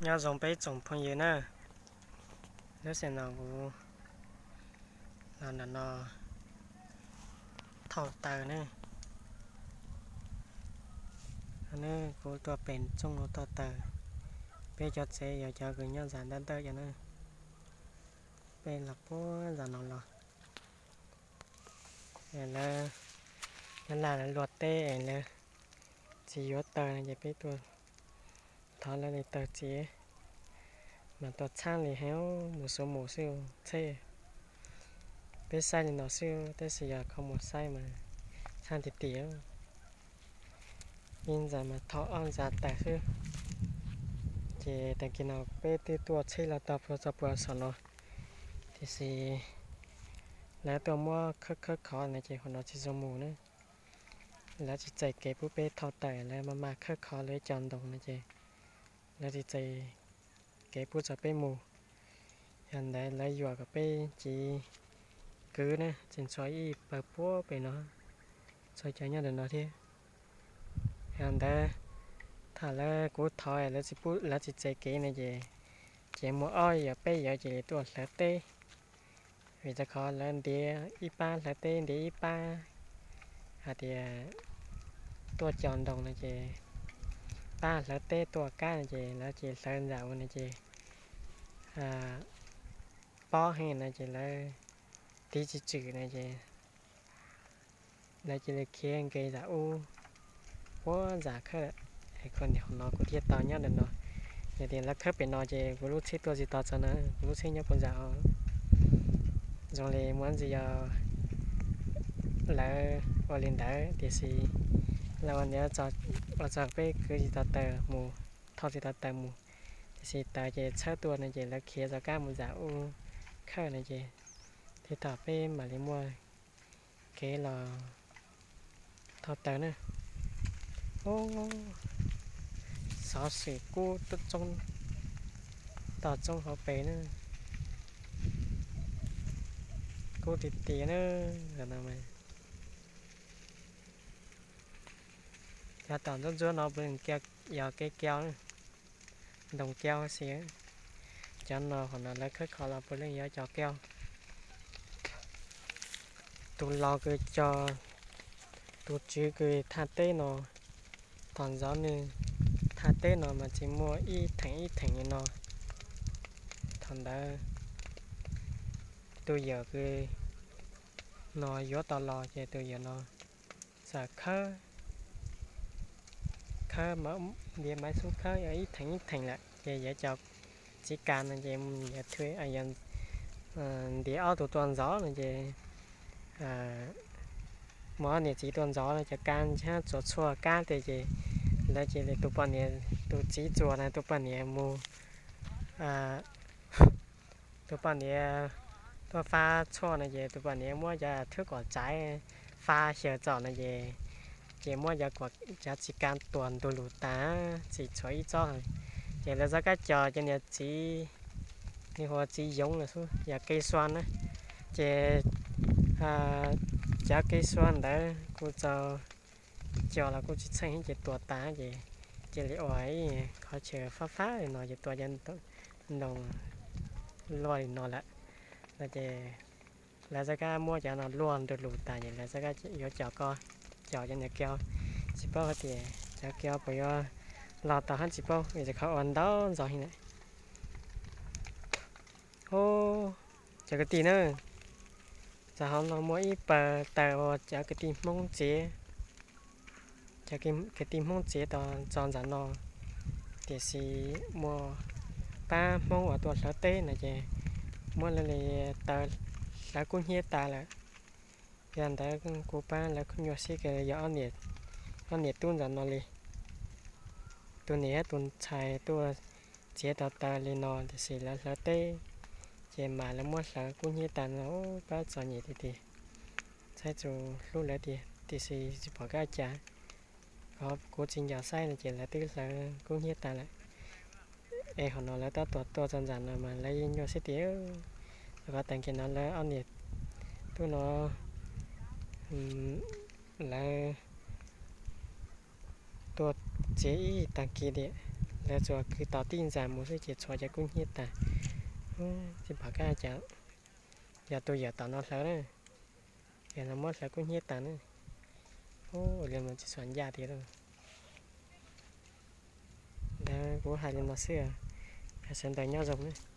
Nyob zoo peb tsoom phooj ywg na, lub sij hawm no kuv los ntawm no thauj taws ne. Kuv tuaj pem tsooj no thauj taws, peb cov tsev yog cov kws nyob ntawm ntawm cov na, peb los puag ntawm no los. Lawv, nyob Laj lawv luaj teb es lawv tsis yuav taws no ces peb tuaj thov lawv li taws txiv, mas tuaj txhab li heev, mus xub mus xwb txheb. Peb saib li no xwb tab sis yog kho mus saib mas txhab tiag tiag. Ib ntxa mas thauj ob ntxa taws xwb. Ces tag kis no peb twb tuaj txheb los tau puag txog puag saum no, tiam sis lawv tuaj muab khawb khawb khov no ces hauv no tsis zoo mus na. Lawv tsis txais kev pub peb thauj taws, lawv maj mam khawb khov lawv cov ntoo no ces lawv tsis txais kev pub txog peb mus. Yog ntawd lawv yuam kom peb tsiv kwv na, tseem tshuav ib pawg puag pem no, txhua cov nyob ntawm no thiab. Yog ntawd thaum lawv kuv thov lawv tsis txais kev no ces, ces muaj ob yawm peb yawm cia li tuaj hlawv teb. Vim rau qhov lawv ntiav ib pab hlawv teb, ntiav ib pab hais tias tuaj cov ntoo no ces, pab hlawv teb tuaj kab no ces lawv cia hlawv ntawm ub no ces pob heev no ces lawv tiv tsis tswm no ces lawv cia li khiav nqes ntawm ub puag ntxa khawb lawm. Kho nti hauv no kuv thiaj tau nyob ntawm no. Yog tias lawv khawb pem no ces kuv lub tsheb tuaj tsis tau txog na, kuv lub tsheb nyob puag ntxa os. Zoo li muaj ntsis yog lawv ua li ntawd tiam sis lawv ua ntawd ua txog peb kwv tsis tau taws mus, thauj tsis tau taws mus, tiam sis taws ces tshawb tuaj no ces lawv khiav rov qab mus ntxa ub khawb no ces, thiaj thaum peb mam li muaj kev los thauj taws na. Xov xwm kub toj roob hauv pes na, kub tiag tiag na. Cov tom ntsuab ntsuab no puav leej yog kev keo, ntoo keo xwb. Cov no hauv no lawv khawb kho los puav leej yog cov keo. Tus laus kws cog, tus tswv kws thaj teb no, thaum ntxov nws thaj teb no mas tsis muaj ib theem ib theem li no. Thaum ntawd tus yawm kws no yuav tau los ces tus yawm no txawm khawb, khawb, ntiav maiv xub khawb ib theem ib theem lawm ces yawg cov txiv kas no ces yawg ntiav ob tug tuaj ntxov no ces muaj ob niam txiv tuaj ntxov no cov kas ntshab txuas tshuaj kab tes ces lawv cia li tus poj niam, tus txiv txuas na tus poj niam mus, tus poj niam tuaj fab tshuaj no ces tus poj niam muab cov thwb kom tsaiv fab xyaw txom no ces, ces muab cov, cov txiv kas tuam ntug lus tas txhim tshuav ib tsob. Ces lawv txoj kab cos cov niag txiv, nws hu ua txiv yoov los xwb, yog kev sua na. Ces cov kev sua ntawd kuj txaus cos los kuj tsis txheej ces tuam tas ces cia li ua ib qhov chaw fab fab li no ces tua cov ntoo luaj li no lawm no ces lawv txoj kab muab cov no luaj ntug lus tas ces lawv txoj kab yuav cos ko, cos cov niag keo. Tsis paub hais tias cov keo puas yuav los tau hab tsis paub vim rau qhov ua ntau ntxov heev lawm. Cov kwv tij na, txog hauv no muaj ib pawg taws uas cov kwv tij Hmoob txiav, cov kwv tij Hmoob txiav tau txog ntawm no, tiam sis muaj pab Hmoob uas tuaj hlawv teb no ces muab lawv li taws hlawv kub hnyiab tas lawm. Yog ntawd kuv pab lawv nyuaj siab kawg yog ob niam tub ntawm no li. Tus niam thiab tus ntxhais tuaj txiav tau taws li no tiam sis lawv hlawv teb ces mas lawv muab hlawv kub hnyiab tas no, pab txom nyem tiag tiag. Txhais txus hlub lawv tiag tiam sis tsis pom qab cas, qhov kuv tsis nco saib no ces lawv twb hlawv kub hnyiab tas lawm. Es hauv no lawv tab tom tuaj txog ntawm no mas lawv yeej nyuaj siab tiag. Rau qhov tag kis no lawv ob niam tub no lawv tuaj txiav ib tag kis tiag. Lawv tsuas kwv tom tij ntxas mus xwb ces txhuav cov kub hnyiab tas. Tsis pom qab cas, yog tus yawm tom no hlawv na, yawm no muab hlawv kub hnyiab tas na. Ua li no tsis txhuav ncaj tiag lauj. Ntawd kuv hais li no xwb, sawv daws nyob zoo.